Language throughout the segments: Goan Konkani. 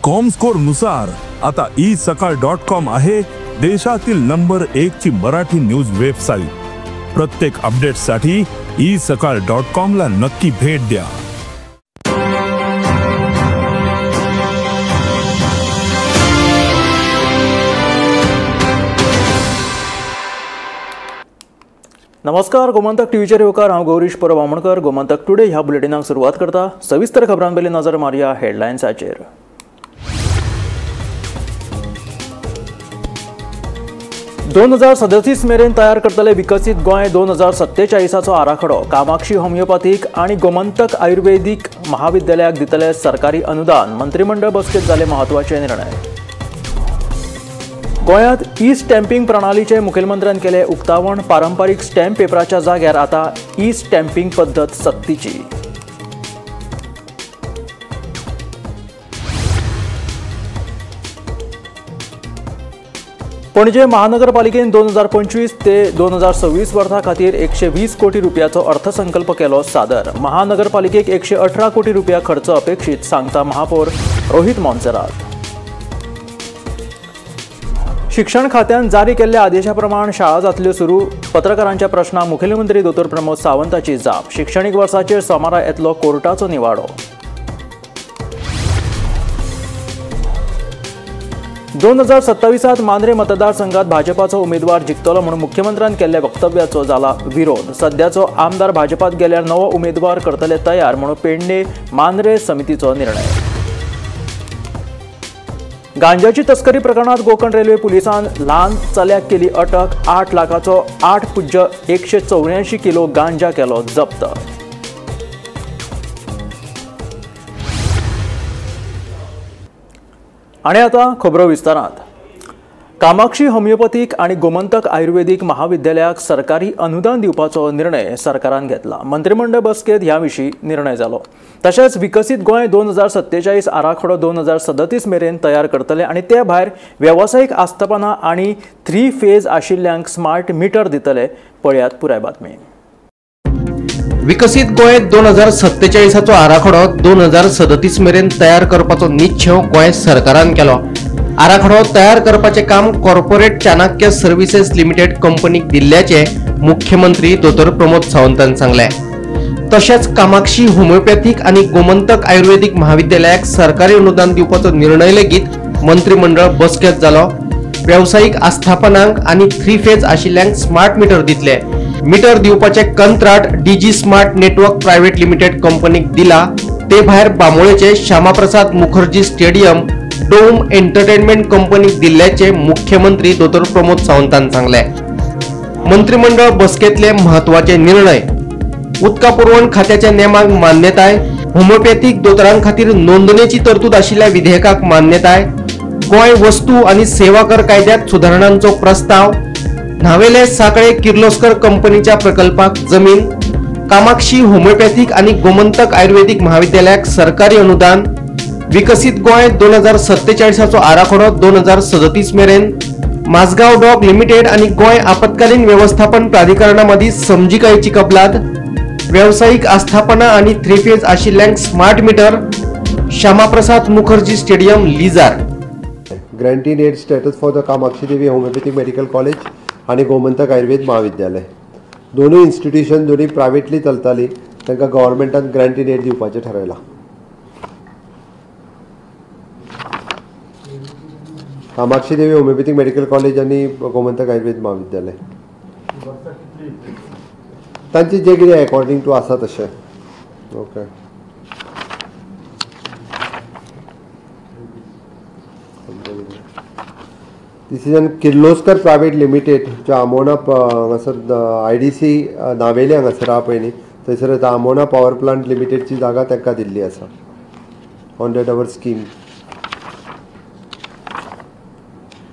कॉमस्कोर नुसार आता ई सकाळ डॉट कॉम आहे देशातील नंबर 1 ची मराठी न्यूज वेबसाईट। प्रत्येक अपडेटसाठी ई सकाळ डॉट कॉम ला नक्की भेट द्या। नमस्कार, गोमंतक टीव्हीचेर येवकार। हांव गौरीश परब आमोणकर। गोमंतक टुडे ह्या बुलेटिनाक सुरवात करता। सविस्तर खबरां पयलीं नजर मारया हेडलायन्साचेर। 2037 मेरेन तयार करतले विकसीत गोंय 2047चो आराखडो। कामाक्षी होमिओपॅथीक आनी गोमंतक आयुर्वेदीक महाविद्यालयाक दितले सरकारी अनुदान। मंत्रिमंडळ बसकेत जाले महत्वाचे निर्णय। गोंयांत ई स्टॅम्पिंग प्रणालीचे मुखेलमंत्र्यान केले उक्तावण। पारंपारीक स्टॅम्प पेपराच्या जाग्यार आतां ई स्टॅम्पिंग पद्दत सक्तीची। पणजे महानगरपालिकेन 2025 ते 2026 वर्सा खातीर 120 कोटी रुपयाचो अर्थसंकल्प केलो सादर। महानगरपालिकेक 118 कोटी रुपया खर्च अपेक्षित, सांगता महापौर रोहित मोन्सेरात। शिक्षण खात्यान जारी केल्ल्या आदेशा प्रमाण शाळा जातल्यो सुरू। पत्रकारांच्या प्रश्नाक मुखेलमंत्री दोतोर प्रमोद सावंताची जाप। शिक्षणीक वर्साचेर सोमारा येतलो कोर्टाचो निवाडो। 2027 मांद्रे मतदारसंघात भाजपाचो उमेदवार जिखतलो म्हणून मुख्यमंत्र्यान केल्ल्या वक्तव्याचो जाला विरोध। सद्याचो आमदार भाजपात गेल्यार नवो उमेदवार करतले तयार म्हणून पेडणे मांद्रे समितीचो निर्णय। गांजाची तस्करी प्रकरणात कोकण रेल्वे पुलिसान ल्हान चल्याक केली अटक। 8 लाखाचो 8.184 किलो गांजा केलो जप्त। आनी आतां खबरो विस्तारांत। कामाक्षी होमिओपॅथीक आनी गोमंतक आयुर्वेदीक महाविद्यालयाक सरकारी अनुदान दिवपाचो निर्णय सरकारान घेतला। मंत्रिमंडळ बसकेत ह्या विशीं निर्णय जालो। तशेंच विकसीत गोंय 2047 आराखडो 2037 मेरेन तयार करतले आनी ते भायर वेवसायीक आस्थापनां आनी 3 फेज आशिल्ल्यांक स्मार्ट मिटर दितले। पळयात पुराय बातमी। विकसीत गोंय 2047चो आराखडो 2037 मेरेन तयार करपाचो निश्चेव गोंय सरकारान केलो। आराखडो तयार करपाचें काम कॉर्पोरेट चाणक्य सर्व्हिसेस लिमिटेड कंपनीक दिल्ल्याचें मुख्यमंत्री दोतोर प्रमोद सावंतान सांगलें। तशेंच कामाक्षी होमिओपॅथीक आनी गोमंतक आयुर्वेदीक महाविद्यालयाक सरकारी अनुदान दिवपाचो निर्णय लेगीत मंत्रिमंडळ बसकेंत जालो। वेवसायीक आस्थापनांक आनी 3 फेज आशिल्ल्यांक स्मार्ट मिटर दितले। मिटर दिवपाचे कंत्राट DG smart network private limited कंपनीक दिला। ते भायर बांबोळेचे Shyamaprasad Mukherjee stadium dome entertainment कंपनीक दिल्ल्याचे मुख्यमंत्री दोतोर प्रमोद सावंतान सांगले। मंत्रिमंडळ बसकेंतले महत्वाचे निर्णय। उदका पुरवण खात्याच्या नेमांक मान्यताय, होमिओपॅथीक दोतोरां खातीर नोंदणेची तरतूद आशिल्ल्या विधेयकाक मान्यताय, गोंय वस्तू आनी सेवा कर कायद्यात सुधारणांचो प्रस्ताव, न्हावेले साकळे किर्लोस्कर कंपनीच्या प्रकल्पाक जमीन, कामाक्षी होमिओपॅथीक आनी गोमंतक आयुर्वेदीक महाविद्यालयाक सरकारी अनुदान, विकसीत गोंय 2047चो आराखडो 2037 मेरेन, माझगांव डॉक लिमिटेड आनी गोंय आपत्कालीन व्यवस्थापन प्राधिकरणा मदीं समजिकायेची कबलात, वेवसायीक आस्थापनां आनी 3 फेज आशिल्ल्यांक smart meter, Shyamaprasad Mukherjee stadium lizard. Grant in aid status for the Kamakshi Devi homoeopathic medical college आनी गोमंतक आयुर्वेद महाविद्यालय। दोनूय इन्स्टिट्यूशन दोनूय प्रायवेटली चलताली, तांकां गव्हर्मेंटान ग्रँट इन एड दिवपाचें ठरयलां। Kamakshi Devi homeopathic medical college आनी गोमंतक आयुर्वेद महाविद्यालय तांचे जे कितें अकॉर्डिंग टू आसा तशें। Okay, this is an Kirloskar private limited जो आमोणा हांगासर IDC Navelim हांगासर आहा पळय न्ही, थंयसर आतां आमोणा पॉवर प्लांट लिमिटेडची जागा तांकां दिल्ली आसा on that our scheme.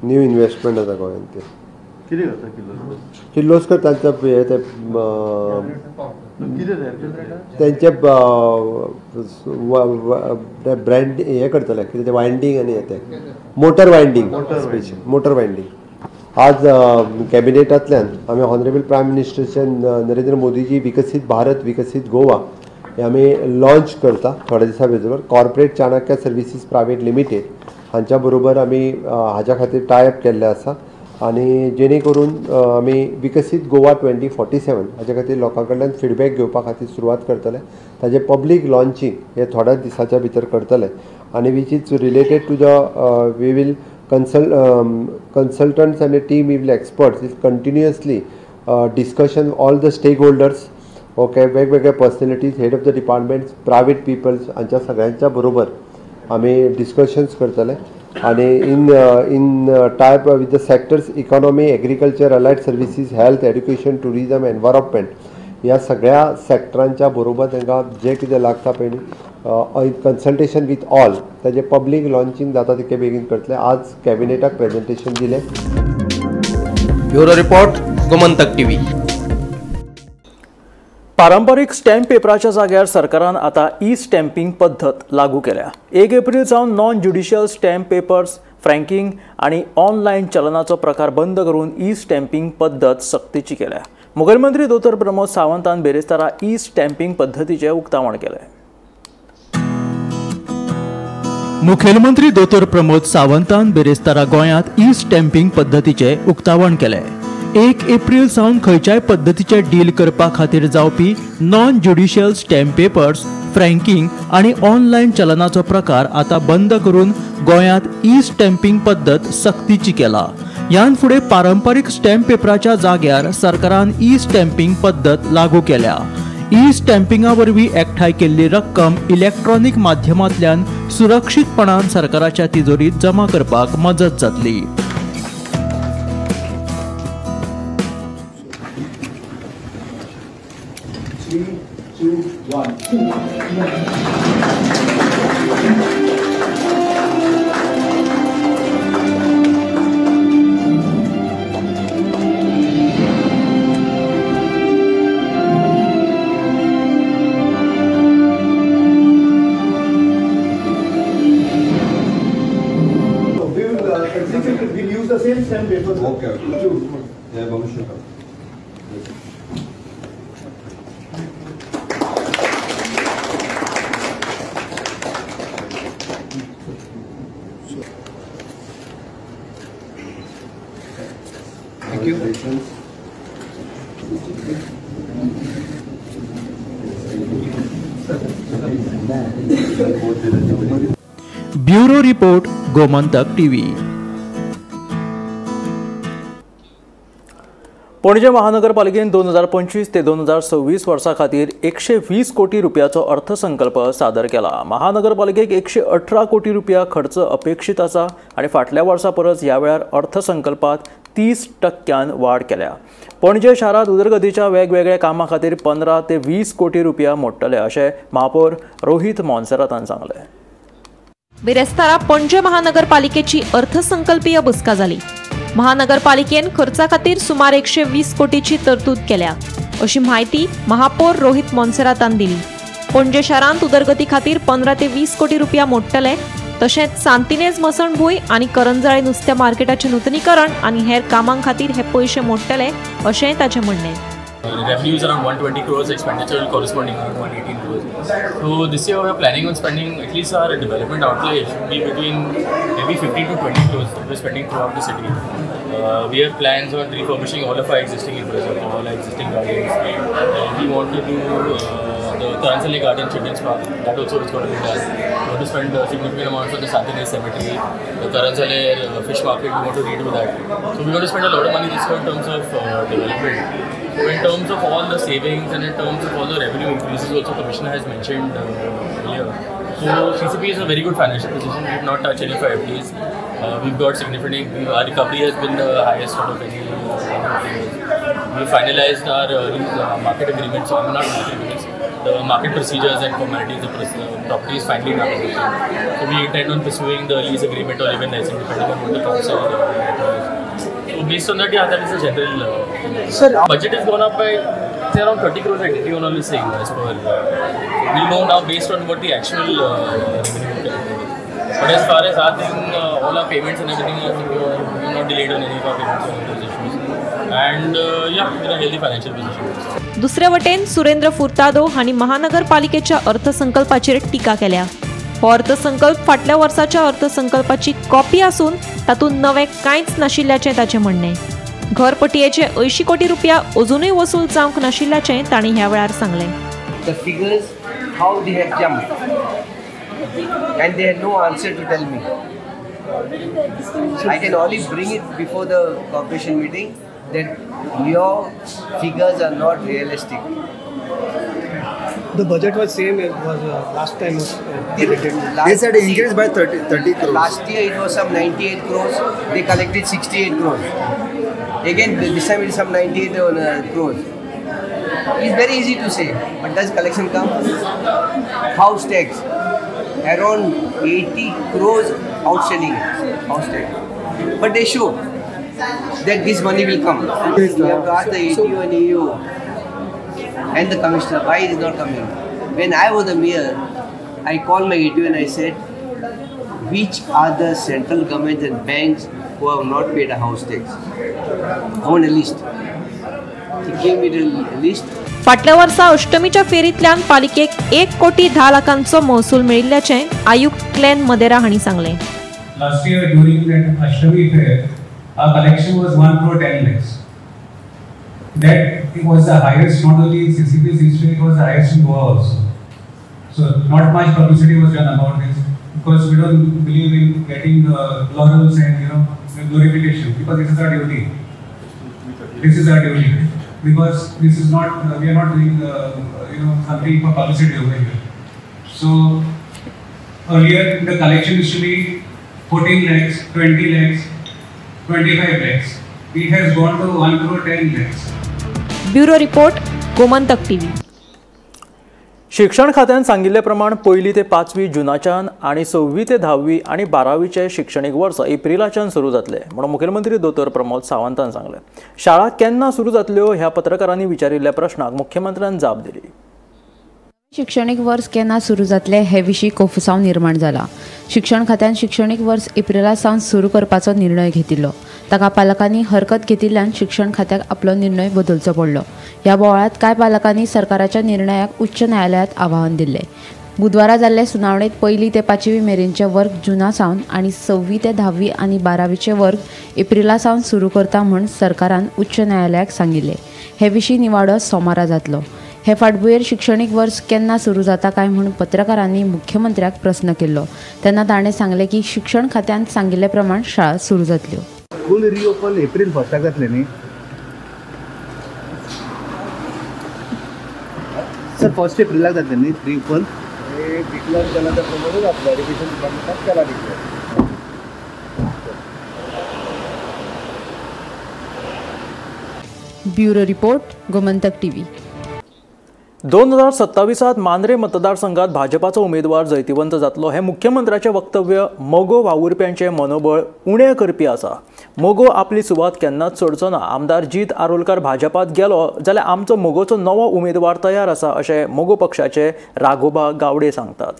New investment आसा गोंयांत ते। कितें करता किर्लोस्कर? तांचे हे ते तेंचे ब्रँड हे करतले कितें ते वायंडींग आनी हे ते motor winding, special motor winding. आज कॅबिनेटांतल्यान आमी ऑनरेबल प्रायम मिनिस्टरचे नरेंद्र मोदीजी विकसीत भारत विकसीत गोवा हे आमी लॉन्च करता थोड्या दिसां भितर. Corporate Chanakya services private limited हांच्या बरोबर आमी हाज्या खातीर टायप केल्लें आसा आनी जेणे करून आमी विकसीत गोवा 2047 हाज्या खातीर लोकां कडल्यान फिडबॅक घेवपा खातीर सुरवात करतले. ताजें पब्लीक लॉन्चींग हे थोड्याच दिसाच्या भितर करतले आनी which is related to the we will consultants and a team will experts is continuously discussion all the stakeholders, okay, वेगवेगळे personalities, head of the departments, private peoples हांच्या सगळ्यांच्या बरोबर आमी डिस्कशन्स करतले आनी in type with the sectors economy, agriculture, allied services, health, education, tourism, environment ह्या सगळ्या सेक्टरांच्या बरोबर तांकां जें कितें लागता पळय न्ही कन्सल्टेशन विथ ऑल ताजें पब्लीक लॉन्चींग जाता तितके बेगीन करतले. आज कॅबिनेटाक प्रेजेंटेशन दिलें. Bureau report, Gomantak TV. पारंपरीक स्टॅम्प पेपराच्या जाग्यार सरकारान आतां ई स्टॅम्पिंग पद्दत लागू केल्या. 1 एप्रिल सावन non judicial stamp papers, franking आनी ऑनलायन चलनाचो प्रकार बंद करून ई स्टॅम्पिंग पद्दत सक्तीची केल्या. मुखेलमंत्री दोतोर प्रमोद सावंतान बेरेस्तारा ई स्टॅम्पिंग पद्दतीचें उक्तावण केलें. मुखेलमंत्री दोतोर प्रमोद सावंतान बेरेस्तारा गोंयांत ई स्टॅम्पिंग पद्दतीचें उक्तावण केलें. 1 एप्रिल सावन खंयच्याय पद्दतीचे डील करपा खातीर जावपी non judicial stamp papers, franking आनी ऑनलायन चलनाचो प्रकार आतां बंद करून गोंयांत ई स्टॅम्पिंग पद्दत सक्तीची केला. ह्यान फुडें पारंपरीक स्टॅम्प पेपराच्या जाग्यार सरकारान ई स्टॅम्पिंग पद्दत लागू केल्या. ई स्टॅम्पिंगा वरवीं एकठांय केल्ली रक्कम इलॅक्ट्रॉनीक माध्यमांतल्यान सुरक्षीतपणान सरकाराच्या तिजोरीत जमा करपाक मजत जातली. 3, 2, 1. We will execute it. We'll use the same stamp paper. Okay. Yeah, Bhavishya. Thank you. Bureau report, Gomantak TV. Panaji महानगरपालिकेन 2025 ते 2026 वर्सा खातीर 120 कोटी रुपयाचो अर्थसंकल्प सादर केला. महानगरपालिकेक 118 कोटी रुपया खर्च अपेक्षीत आसा आनी फाटल्या वर्सा परस ह्या वेळार अर्थसंकल्पात 30% वाड केल्या. पणजे शारांत उदरगतीच्या वेगवेगळ्या कामां खातीर 15 ते 20 कोटी रुपया मोडटले अशें महापौर रोहित मोन्सेरातान सांगलें. बिरेस्तारा पणजे महानगरपालिकेची अर्थसंकल्पीय बसका जाली. महानगरपालिकेन खर्चा खातीर सुमार 120 कोटीची तरतूद केल्या अशी म्हायती महापौर रोहित मोन्सेरातान दिली. पणजे शारांत उदरगती खातीर 15 ते 20 कोटी रुपया मोडटले. तशेंच सांतिनेज मसणभूंय आनी करंजाळे नुस्त्या मार्केटाचें नुतनीकरण आनी हेर कामां खातीर हे पयशे मोडटले अशेंय ताचें म्हणणें. Revenue is around 120 crores, expenditure will corresponding around 118 crores. So this year we are planning on spending, at least our development outlay should be between maybe 15 to 20 crores that we are spending throughout the city. We have plans on refurbishing all of our existing infrastructure, all our existing gardens. We want to do the Karanzale Garden Children's Park, that also is going to be done. We want to spend significant amounts on the Santinez Cemetery, the Karanzale Fish Market, we want to redo that. So we are going to spend a lot of money this year in terms of development. So in terms of all the savings and in terms of all the revenue increases also Commissioner has mentioned earlier. So CCP is in a very good financial position. We have not touched any of our FDs. We've got significant, our recovery has been the highest out of any We finalized our market agreements, so not market agreements, the market procedures and formalities, the property is finally in our position. So we intend on pursuing the lease agreement or even licensing depending on what the council requires. So based on that, yeah, that is a general Sir, budget has gone up by say around 30 crores I think you all is saying as per. We know now based on what the actual revenue is. But as far as our thing, all our payments and everything are secure. We are not delayed on any of our payments or those issues. And yeah, in a healthy financial position. दुसरे वटेन सुरेंद्र फुर्तादो हांणी महानगरपालिकेच्या अर्थसंकल्पाचेर टिका केल्या. हो अर्थसंकल्प फाटल्या वर्साच्या अर्थसंकल्पाची कॉपी आसून तातूंत नवें कांयच नाशिल्ल्याचें ताचें म्हणणें. घरपटयेचे 80 कोटी रुपया अजूनय वसूल जावंक नाशिल्ल्याचें तांणी ह्या वेळार सांगलें. The figures, how they have jumped, and they had no answer to tell me. I can only bring it before the corporation meeting that your figures are not realistic. The budget was same as was last time. They said increased by 30 crores. Last year it was some 98 crores. They collected 68 crores. Again, this time it is some 98 crores. It's very easy to say, but does collection come? House tax, around 80 crores outstanding house tax. But they show that this money will come. You have to ask the ATO and AU and the commissioner why it is not coming. When I was the mayor, I called my ATO and I said, which are the central governments and banks who have not paid a house tax? I want a list. He gave me the list. फाटल्या वर्सा अष्टमीच्या फेरींतल्यान पालिकेक 1 कोटी 10 लाखांचो महसूल मेळिल्ल्याचें आयुक्त क्लेन मदेरा हांणी सांगलें. Last year during that Ashtami fair, our collection was 1 crore 10 lakhs. That was the highest, not only in CCP's history, it was the highest in Goa also. So not much publicity was done about this because we don't believe in getting laurels and glorification, because this is our duty. This is our duty because this is not we are not doing something for publicity over here. So earlier the collection used to be 14 lakhs, 20 lakhs, 25 lakhs. It has gone to 1 crore 10 lakhs. Bureau report, Gomantak TV. शिक्षण खात्यान सांगिल्ले प्रमाण पयली ते 5वी जुनाच्यान आनी 6वी ते 10वी आनी 12वीचे शिक्षणीक वर्स एप्रिलाच्यान सुरू जातले म्हणून मुखेलमंत्री दोतोर प्रमोद सावंतान सांगलें. शाळा केन्ना सुरू जातल्यो ह्या पत्रकारांनी विचारिल्ल्या प्रश्नाक मुख्यमंत्र्यान जाप दिली. शिक्षणीक वर्स केन्ना सुरू जातले हे विशीं कोफुसांव निर्माण जाला. शिक्षण खात्यान शिक्षणीक वर्स एप्रिला सावन सुरू करपाचो निर्णय घेतिल्लो. ताका पालकांनी हरकत घेतिल्ल्यान शिक्षण खात्याक आपलो निर्णय बदलचो पडलो. ह्या बोवाळांत कांय पालकांनी सरकाराच्या निर्णयाक उच्च न्यायालयांत आव्हान दिल्लें. बुधवारा जाल्ले सुनावणेंत पयली ते 5वी मेरेनचे वर्ग जुना सावन आनी 6वी ते 10वी आनी 12वीचे वर्ग एप्रिला सावन सुरू करता म्हूण सरकारान उच्च न्यायालयाक सांगिल्लें. हे विशीं निवाडो सोमारा जातलो. हे फाटभुंयेर शिक्षणीक वर्स केन्ना सुरू जाता काय म्हूण पत्रकारांनी मुख्यमंत्र्याक प्रस्न केल्लो तेन्ना ताणें सांगलें की शिक्षण खात्यान सांगिल्ले प्रमाण शाळा सुरू जातल्यो. स्कूल रिओपन एप्रिल फर्स्टाक जातलें न्ही सर? फर्स्ट एप्रिलाक जातलें न्ही रिओपन? डिक्लेअर केला त्या प्रमाणे जातलें. एज्युकेशन डिपार्टमेंटान केला declare. Bureau report, Gomantak TV. 2027 Mandrem मतदारसंघात भाजपाचो उमेदवार जैतिवंत जातलो हें मुख्यमंत्र्याचें वक्तव्य मगो वावुरप्यांचें मनोबळ उणें करपी आसा. मगो आपली सुवात केन्नाच सोडचो ना. आमदार जीत आरोलकार भाजपात गेलो जाल्यार आमचो मगोचो नवो उमेदवार तयार आसा अशें मगो पक्षाचे राघोबा गावडे सांगतात.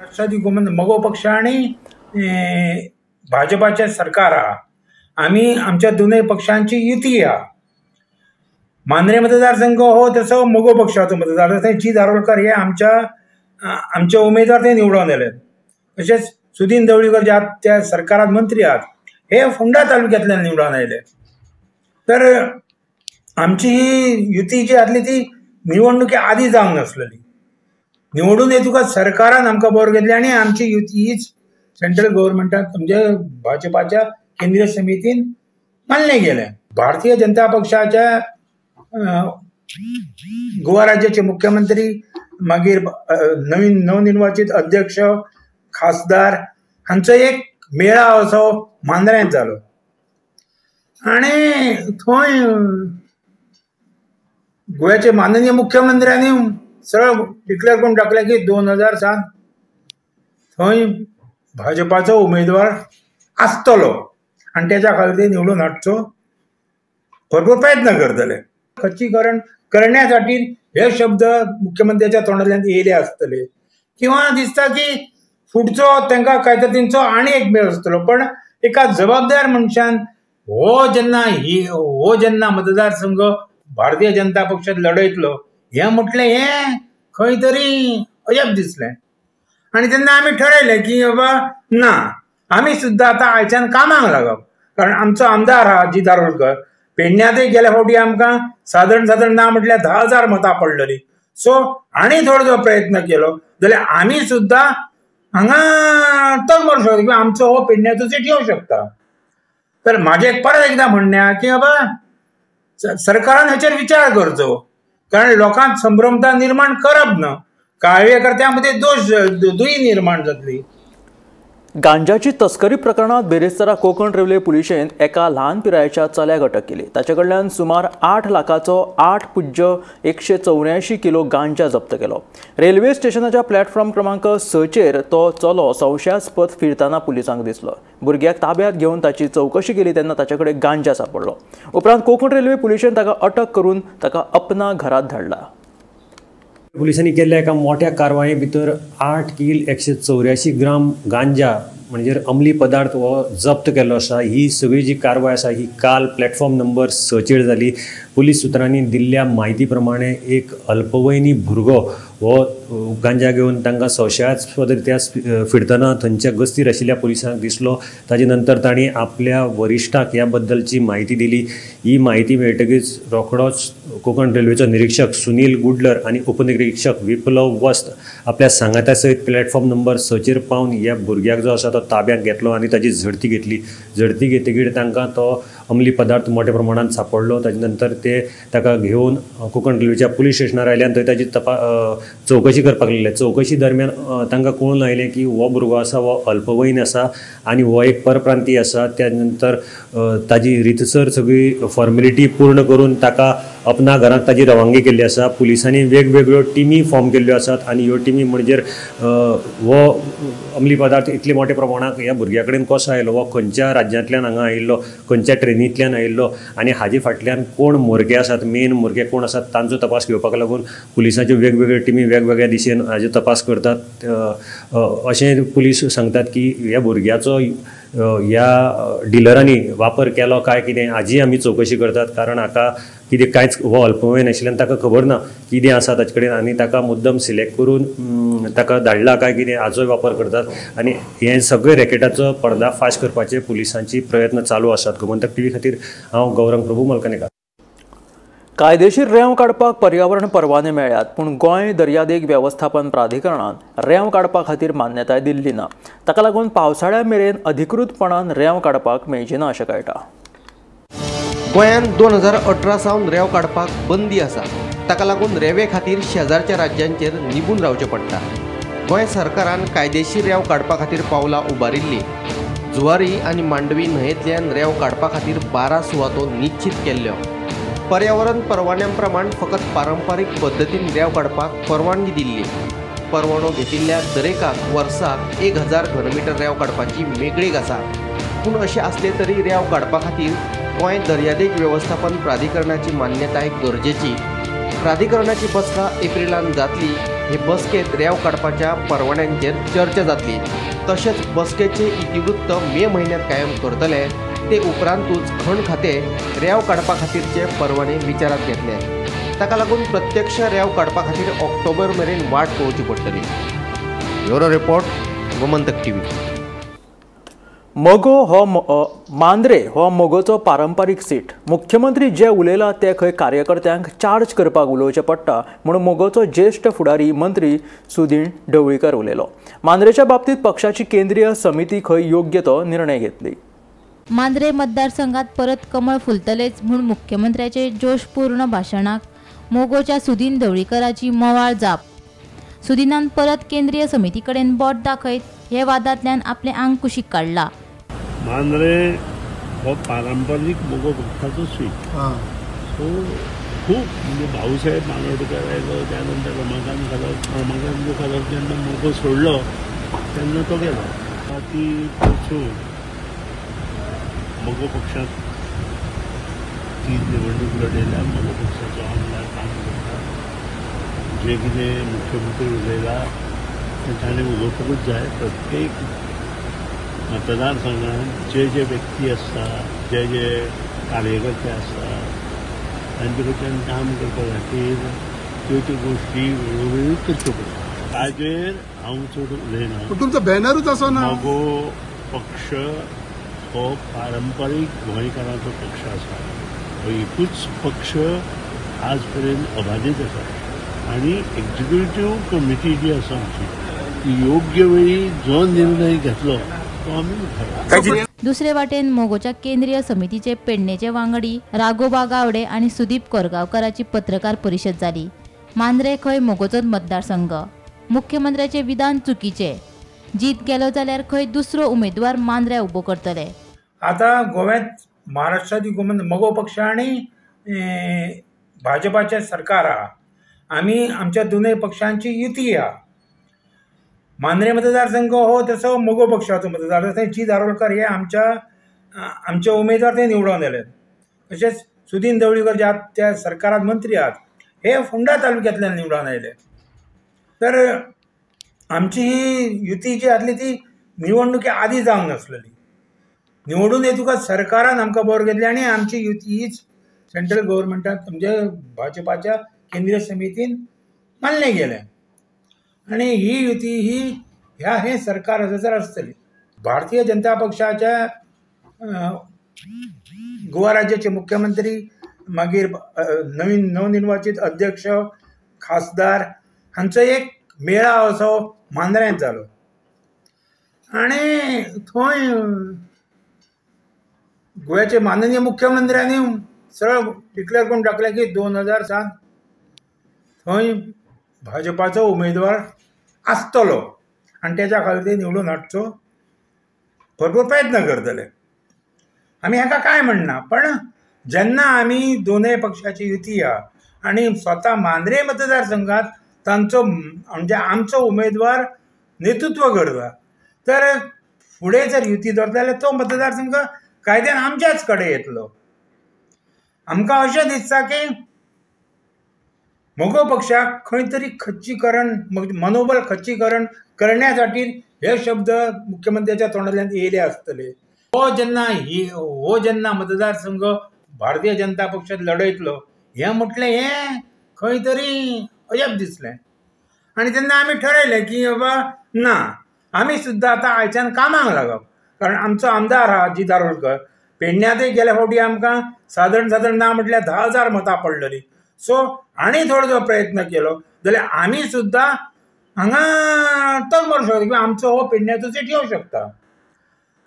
राष्ट्रवादी गोमंतक मगो पक्ष आनी भाजपाचें सरकार आहा. आमी आमच्या दोनूय पक्षांची युती आहा. मांद्रे मतदारसंघ हो तसो मगो पक्षाचो मतदारसंघ. जीत आरोलकर हे आमच्या आमचे उमेदवार ते निवडून आयले. तशेंच सुदीन ढवळीकर जे आहात त्या सरकारात मंत्री आहात हे फोंडा तालुक्यांतल्यान निवडून आयले. तर आमची ही युती जी आसली ती निवडणुके आदी जावंक नासलेली. निवडून येतकच सरकारान आमकां बरोबर घेतली आनी आमची युती हीच सेंट्रल गव्हर्मेंटान म्हणजे भाजपाच्या केंद्रीय समितीन मान्य केलें. भारतीय जनता पक्षाच्या गोवा राज्याचे मुख्यमंत्री, मागीर नवीन नवनिर्वाचित अध्यक्ष, खासदार हांचो एक मेळावो असो मांद्र्यांत जालो आनी थंय गोव्याचे माननीय मुख्यमंत्र्यांनी सरळ डिक्लेअर करून टाकलें की 2007 थंय भाजपाचो उमेदवार आसतलो आनी तेच्या खातीर निवडून हाडचो भरपूर प्रयत्न करतले. खच्चीकरण करण्यासाठी हे शब्द मुख्यमंत्र्याच्या तोंडांतल्यान येयले आसतले किंवा दिसता की फुडचो तांकां काय तर तेंचो आनी एक मेळ आसतलो. पण एका जबाबदार मनशान हो जेन्ना हो जेन्ना मतदारसंघ भारतीय जनता पक्ष लढयतलो हें म्हटलें हें खंय तरी अजाप दिसलें. आनी तेन्ना आमी ठरयलें की बाबा ना, आमी सुद्दां आतां आयच्यान कामाक लागप, कारण आमचो आमदार आहा जी दारोलकर, पेडण्यांतय गेल्या फावटी आमकां सादारण सादारण ना म्हटल्यार 10,000 मतां पडलेलीं. सो आनी थोडो जो प्रयत्न केलो जाल्यार आमी सुद्दां हांगा तग मारूंक शकता किंवा आमचो हो पेडण्याचो सीट येवंक शकता. तर म्हाजें परत एकदां म्हणणें आहा की बाबा सरकारान हेचेर विचार करचो, कारण लोकांक संभ्रमता निर्माण करप ना, कार्यकर्त्यां मदीं दोश दुयी निर्माण जातली. गांजाची तस्करी प्रकरणात बेरेस्तारा कोकण रेल्वे पुलिशेन एका ल्हान पिरायेच्या चल्याक अटक केली. ताचे कडल्यान सुमार 8 लाखाचो 8.184 किलो गांजा जप्त केलो. रेल्वे स्टेशनाच्या प्लॅटफॉर्म क्रमांक 6चेर तो चलो संशयास्पद फिरतना पुलिसांक दिसलो. भुरग्याक ताब्यात घेवन ताची चवकशी केली तेन्ना ताचे कडेन गांजा सापडलो. उपरांत कोकण रेल्वे पुलिशेन ताका अटक करून ताका अपना घरात धाडला. पुलिसांनी केल्ल्या एका मोठ्या कारवाये भितर 8 किल 184 ग्राम गांजा म्हणजे अंमली पदार्थ हो जप्त केल्लो आसा. ही सगळी जी कारवाय आसा ही काल प्लॅटफॉर्म नंबर 6चेर जाली. पुलीस सुत्रांनी दिल्ल्या म्हायती प्रमाणे एक अल्पवयनी भुरगो हो गांजा घेवन तांकां संशयास्पद रित्या फिरतना थंयच्या गस्तीर आशिल्ल्या पुलिसांक दिसलो. ताजे नंतर तांणी आपल्या वरिश्ठाक ह्या बद्दलची म्हायती दिली. ही म्हायती मेळटकीच रोखडोच कोकण रेल्वेचो निरीक्षक सुनील गुडलर आनी उपनिरीक्षक विप्लव वस्त आपल्या सांगात्या सयत प्लॅटफॉर्म नंबर 6चेर पावन ह्या भुरग्याक जो आसा तो ताब्यात घेतलो आनी ताजी झडती घेतली. झडती घेतकीर तांकां तो अंमली पदार्थ मोठ्या प्रमाणात सापडलो. ताजे नंतर ते ताका घेवन कोकण रेल्वेच्या पुलीस स्टेशनार आयले आनी थंय ताजी चवकशी करपाक लागले. चवकशी दरम्यान तांकां कळून आयलें की हो भुरगो आसा हो अल्पवयीन आसा आनी हो एक परप्रांतीय आसा. त्या नंतर ताजी रितसर सगळी फॉर्मेलिटी पूर्ण करून ताका अपना घरांत ताजी रवानगी केल्ली आसा. पुलिसांनी वेगवेगळ्यो टिमी फॉर्म केल्ल्यो आसात आनी ह्यो टिमी म्हणजे हो अंमली पदार्थ इतले मोठ्या प्रमाणात ह्या भुरग्या कडेन कसो आयलो, हो खंयच्या राज्यांतल्यान हांगा आयिल्लो, खंयच्या ट्रेनींतल्यान आयिल्लो आनी हाजे फाटल्यान कोण मोरके आसात, मेन मोरके कोण आसात तांचो तपास घेवपाक लागून पुलिसांच्यो वेगवेगळ्यो टिमी वेगवेगळ्या दिशेन हाजो तपास करतात. अशें पुलीस सांगतात की ह्या भुरग्याचो ह्या डिलरांनी वापर केलो काय कितें हाजी आमी चवकशी करतात, कारण हाका कितें कांयच हो अल्पवयीन आशिल्ल्यान ताका खबर ना कितें आसा ताचे कडेन आनी ताका मुद्दम सिलेक्ट करून ताका धाडला काय कितें हाचोय वापर करतात आनी हे सगळे रॅकेटाचो पर्दाफाश करपाचे पुलिसांची प्रयत्न चालू आसात. गोमंतक टीव्ही खातीर हांव गौरंग प्रभू मलकनेकार. कायदेशीर रेंव काडपाक पर्यावरण परवाने मेळ्ळ्यात, पूण गोंय दर्यादेग वेवस्थापन प्राधिकरणान रेंव काडपा खातीर मान्यताय दिल्ली ना. ताका लागून पावसाळ्या मेरेन अधिकृतपणान रेंव काडपाक मेळची ना अशें कळटा. गोंयांत 2018 सावन रेंव काडपाक बंदी आसा. ताका लागून रेंवे खातीर शेजारच्या राज्यांचेर निबून रावचें पडटा. गोंय सरकारान कायदेशीर रेंव काडपा खातीर पावलां उबारिल्लीं. जुवारी आनी मांडवी न्हंयेंतल्यान रेंव काडपा खातीर 12 सुवातो निश्चीत केल्ल्यो. पर्यावरण परवान्या प्रमाण फकत पारंपारीक पद्दतीन रेंव काडपाक परवानगी दिल्ली. परवानो घेतिल्ल्या दरेकाक वर्साक 1000 घनमिटर रेंव काडपाची मेकळीक आसा. पूण अशें आसलें तरी रेंव काडपा खातीर गोंय दर्यादेग वेवस्थापन प्राधिकरणाची मान्यताय गरजेची. प्राधिकरणाची बसका एप्रिलान जातली. हे बसकेंत रेंव काडपाच्या परवान्यांचेर चर्चा जातली. तशेंच बसकेचें इतिवृत्त मे म्हयन्यांत कायम करतले. ते उपरांतूच खण खातें रेंव काडपा खातीरचे परवाने विचारांत घेतले. ताका लागून प्रत्यक्ष रेंव काडपा खातीर ऑक्टोबर मेरेन वाट पळोवची पडटली. Bureau report, Gomantak TV. मगो हो मांद्रे हो मगोचो पारंपारीक सीट. मुख्यमंत्री जे उलयला ते खंय कार्यकर्त्यांक चार्ज करपाक उलोवचें पडटा म्हणून मगोचो ज्येश्ठ फुडारी मंत्री सुदीन ढवळीकर उलयलो. मांद्रेच्या बाबतींत पक्षाची केंद्रीय समिती खंय योग्य तो निर्णय घेतली. मांद्रे मतदारसंघात परत कमळ फुलतलेच म्हूण मुख्यमंत्र्याचे जोशपूर्ण भाशणाक मगोच्या सुदीन ढवळीकराची मवाळ जाप. सुदीनान परत केंद्रीय समिती कडेन बोट दाखयत हे वादांतल्यान आपलें आंग कुशीक काडला. मांद्रे हो पारंपारीक मगो पक्षाचो सीट, सो खूब म्हणजे भाऊसाहेब बांदोडकर आयलो, त्यानंतर रमाकांत खलप, रमाकांत खलप जेन्ना मगो सोडलो तेन्ना तो गेलो. ती पोचून मगो पक्षात ती निवडणूक लढयल्या, मगो पक्षाचो आमदार काम करता. जे कितें मुख्यमंत्री उलयला तें ताणें उलोवपाकूच जाय. प्रत्येक मतदारसंघात जे जे व्यक्ती आसता, जे जे कार्यकर्ते आसता तांचे कडच्यान काम करपा खातीर त्यो त्यो गोष्टी वेळोवेळी करच्यो पडटा. ताजेर हांव चड उलयना. तुमचो बॅनरूच आसो ना. मगो पक्ष हो पारंपारीक गोंयकारांचो पक्ष आसा. हो एकूच पक्ष आज पर्यंत अबाधीत आसा आनी एक्झिक्युटीव कमिटी जी आसा आमची ती योग्य वेळी जो निर्णय घेतलो तो आमी मुखार. दुसरे वाटेन मगोच्या केंद्रीय समितीचे पेडणेचे वांगडी राघोबा गावडे आनी सुदीप कोरगांवकराची पत्रकार परिशद जाली. मांद्रे खंय मगोचोच मतदारसंघ. मुख्यमंत्र्याचे विधान चुकीचे. जीत गेलो जाल्यार खंय दुसरो उमेदवार मांद्र्या उबो करतले. आता गोव्यात महाराष्ट्रात मगो पक्ष आनी भाजपाचे सरकार आहा. आमी आमच्या दोनूय पक्षांची युती आहा. मांद्रे मतदारसंघ हो तसो मगो पक्षाचो मतदारसंघ. जी दारोलकर हे आमच्या आमचे उमेदवार ते निवडून आयले. तशेंच सुदीन ढवळीकर जे आहात त्या सरकारात मंत्री आहात हे फोंडा तालुक्यांतल्यान निवडून आयले. तर आमची ही युती जी आसली ती निवडणुके आदी जावंक नासलेली. निवडून येतकच सरकारान आमकां बरोबर घेतली आनी आमची युती हीच सेंट्रल गव्हर्मेंटान म्हणजे भाजपाच्या केंद्रीय समितीन मान्य केलें आनी ही युती ही ह्या हें सरकार आसा जर आसतली. भारतीय जनता पक्षाच्या गोवा राज्याचे मुख्यमंत्री, मागीर नवीन नवनिर्वाचित अध्यक्ष, खासदार हांचो एक मेळावो असो मांद्र्यांत जालो आनी थंय गोव्याचे माननीय मुख्यमंत्र्यांनी सरळ डिक्लेअर करून टाकलें की 2007 थंय भाजपाचो उमेदवार आसतलो आनी तेच्या खातीर ते निवडून हाडचो भरपूर प्रयत्न करतले. आमी हाका कांय म्हणना, पण जेन्ना आमी दोनूय पक्षाची युती आहा आनी स्वता मांद्रे मतदारसंघात तांचो म्हणजे आमचो उमेदवार नेतृत्व करता, तर फुडें जर युती दवरता जाल्यार तो मतदारसंघ कायद्यान आमच्याच कडेन येतलो. आमकां अशें दिसता की मगो पक्षाक खंय तरी खच्चीकरण, मनोबल खच्चीकरण करण्यासाठी हे शब्द मुख्यमंत्र्याच्या तोंडांतल्यान येयले आसतले. हो जेन्ना मतदारसंघ भारतीय जनता पक्षात लढयतलो हें म्हटलें हें खंय तरी अजाप दिसलें. आनी तेन्ना आमी ठरयलें की बाबा ना, आमी सुद्दां आतां आयच्यान कामाक लागप. कारण आमचो आमदार आहा जी दारोलकर, पेडण्यातय गेल्या फावटी आमकां सादारण सादारण ना म्हटल्यार 10,000 मतां पडलेलीं. सो आनी थोडो जो प्रयत्न केलो जाल्यार आमी सुद्दां हांगा तग मारूं शकता किंवा आमचो हो पेडण्याचो सीट येवं शकता.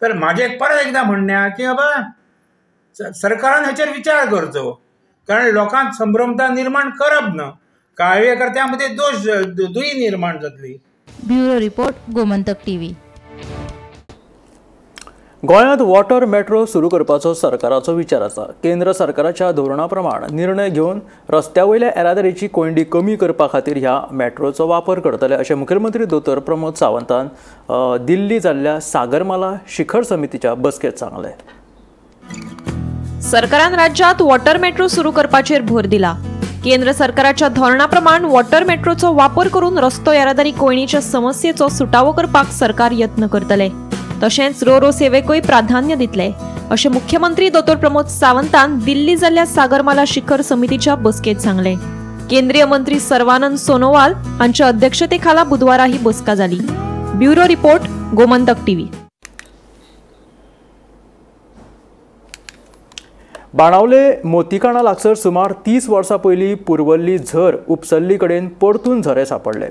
तर म्हाजें परत एकदां म्हणणें आहा की बाबा सरकारान हेचेर विचार करचो, कारण लोकांक संभ्रमता निर्माण करप ना, कार्यकर्त्यां मदीं दोश दुयी निर्माण जातली. Bureau report, Gomantak TV. गोंयांत वॉटर मेट्रो सुरू करपाचो सरकाराचो विचार आसा. केंद्र सरकाराच्या धोरणा प्रमाण निर्णय घेवन रस्त्या वयल्या येरादारीची कोंयडी कमी करपा खातीर ह्या मेट्रोचो वापर करतले अशें मुखेलमंत्री दोतोर प्रमोद सावंतान दिल्ली जाल्ल्या सागरमाला शिखर समितीच्या बसकेत सांगलें. सरकारान राज्यात वॉटर मेट्रो सुरू करपाचेर भर दिला. केंद्र सरकाराच्या धोरणा प्रमाण वॉटर मेट्रोचो वापर करून रस्तो येरादारी कोंयडीच्या समस्येचो सुटावो करपाक सरकार यत्न करतले. तशेंच रोरो सेवेकूय प्राधान्य दितले अशें मुख्यमंत्री दोतोर प्रमोद सावंतान दिल्ली जाल्ल्या सागरमाला शिखर समितीच्या बसकेत सांगलें. केंद्रीय मंत्री सर्वानंद सोनोवाल हांच्या अध्यक्षतेखाला बुधवारा ही बसका जाली. Bureau report, Gomantak TV. Benaulim Motikana लागसर सुमार 30 वर्सां पयलीं पुर्वल्ली झर उपसल्ली कडेन परतून झरे सांपडले.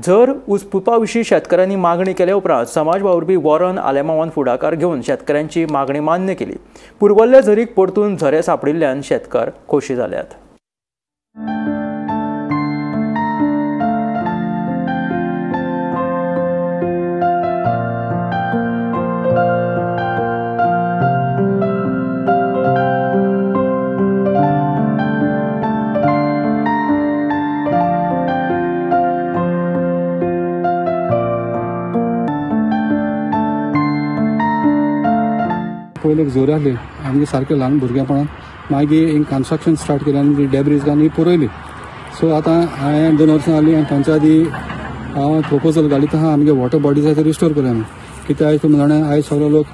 झर उसपुपा विशीं शेतकारांनी मागणी केल्या उपरांत समाज वावुरपी वॉरन आलेमावान फुडाकार घेवन शेतकारांची मागणी मान्य केली. पुर्वल्ल्या झरीक परतून झरे सांपडिल्ल्यान शेतकार खोशी जाल्यात. पयले जोर आहली आमगे सारके ल्हान भुरगेपणान, मागीर एक कन्स्ट्रक्शन स्टार्ट केलें आनी डेब्रीज आनी पुरयली. सो आतां हांवें 2 वर्सां जालीं आनी पंचायती हांव प्रपोजल घालीत आहा आमगे वॉटर बॉडीज आसा ते रिस्टोर करूया आमी. कित्याक आयज तुमी जाणा आयज सगळे लोक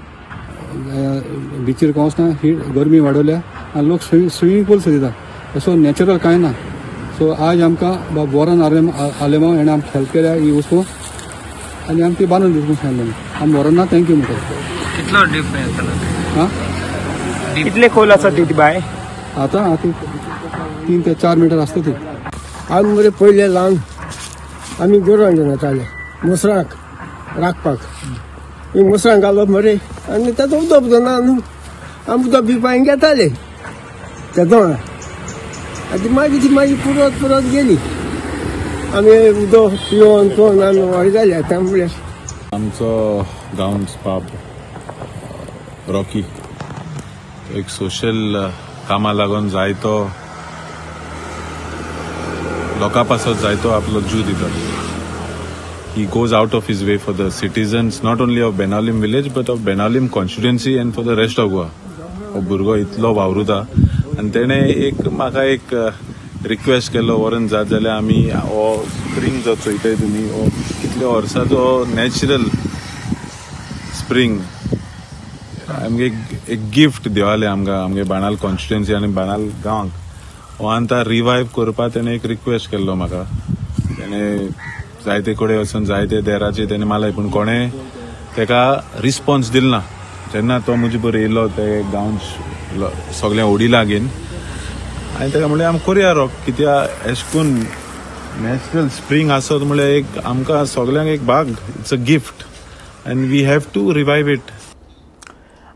बिचीर खंय वचना, ही गरमी वाडयल्या आनी लोक स्विमींग पूल सोदिता, असो नॅचरल कांय ना. सो आज आमकां बाब वॉरन आलेमांव हेणें आमकां हेल्प केल्या ही वस्तू आनी आमकां ती बांदून दिवंक सांगलें. आमी वॉरना thank you म्हणटा. कितलो डीप हां कितले खोल आसा ती बाय? आतां 3 ते 4 मिटर आसता ती. आमी मरे पयले ल्हान आमी गोरवां घेवन वताले मुसरांक राखपाक, ही मुसरांक घालप मरे आनी तेजो उदक जाना न्हू, आमी उदक पिवपाक घेताले तेदोणा. आनी मागीर ती मागीर पुरत पुरत गेली, आमी उदक पिवन पिवन आमी व्हड जाले. आतां म्हणल्यार आमचो गांवस बाब रॉकी एक सोशल कामा लागून जायतो लोकां पासत जायतो आपलो जीव दिता. He goes out of his way for the citizens not only of Benaulim village but of Benaulim constituency and for the rest of Goa. हो भुरगो इतलो वावरुता आनी तेणें एक म्हाका एक रिक्वेस्ट केलो, वॉरन जात जाल्यार आमी हो स्प्रींग जो चोयताय तुमी हो कितल्या वर्सांचो नॅचरल स्प्रींग आमगे एक गिफ्ट देवालें आमकां आमगे बाणाल कॉन्स्टिट्युएन्सी आनी बाणाल गांवांक हो आतां रिवायव करपाक तेणें एक रिक्वेस्ट केल्लो म्हाका. तेणें जायते कडेन वचून जायते देराचे तेणें मारले पूण कोणें तेका रिस्पोन्स दिलो ना. जेन्ना तो म्हजे बरोबर येयलो ते गांव सगळें ओडिला घेवन आनी तेका म्हणलें आमी करुया रॉक, कित्याक एशें करून नॅचरल स्प्रींग आसत म्हणल्यार एक आमकां सगल्यांक एक भाग, it's a gift and we have to revive it.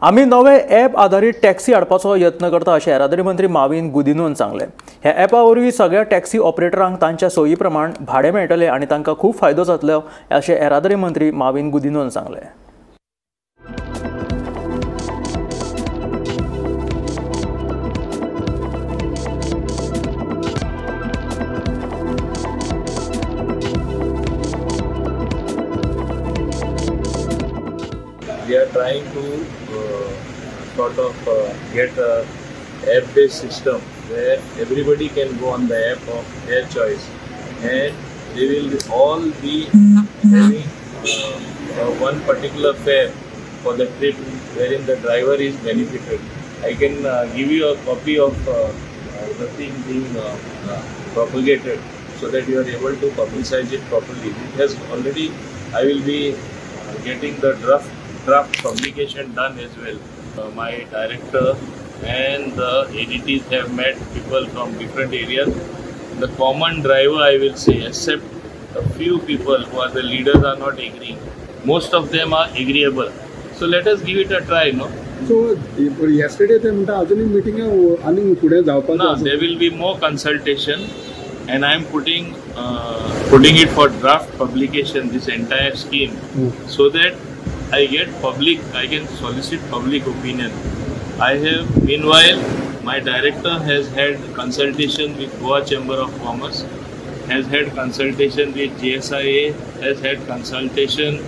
आमी नवे ॲप आधारीत टॅक्सी हाडपाचो यत्न करता अशें येरादारी मंत्री माविन गुदिनोन सांगलें. ह्या ॲपा वरवीं सगळ्या टॅक्सी ऑपरेटरांक तांच्या सोयी प्रमाण भाडें मेळटलें आनी तांकां खूब फायदो जातलो अशें येरादारी मंत्री माविन गुदिनोन सांगलें. We are trying to sort of get a app-based system where everybody can go on the app of their choice and they will all be having one particular fare for the trip wherein the driver is benefited. I can give you a copy of the thing being propagated so that you are able to publicize it properly. It has already, I will be getting the draft publication done as well. My director and the ADTs have met people from different areas. The common driver, I will say, except a few people who are the leaders are not agreeing. Most of them are agreeable. So let us give it a try, no? So yesterday they meeting. No, there will be more consultation, and I am putting it for draft publication, this entire scheme, so that I get public, I can solicit public opinion. I have, meanwhile, my director has had consultation with Goa Chamber of Commerce, has had consultation with GSIA, has had consultation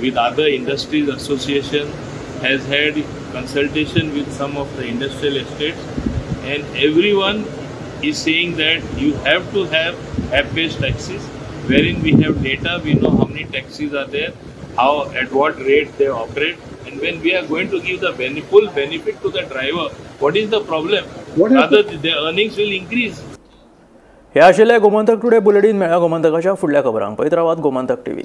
with other industries association, has had consultation with some of the industrial estates, and everyone is saying that you have to have app-based taxis, wherein we have data, we know how many taxis are there, how, at what rate they operate, and when we are going to give the full benefit to the driver, what is the problem? Rather, their earnings will increase. हे आशिल्लें गोमंतक टुडे बुलेटीन. मेळ्ळा गोमंतकाच्या फुडल्या खबरांक. पळयत रावात गोमंतक टीव्ही.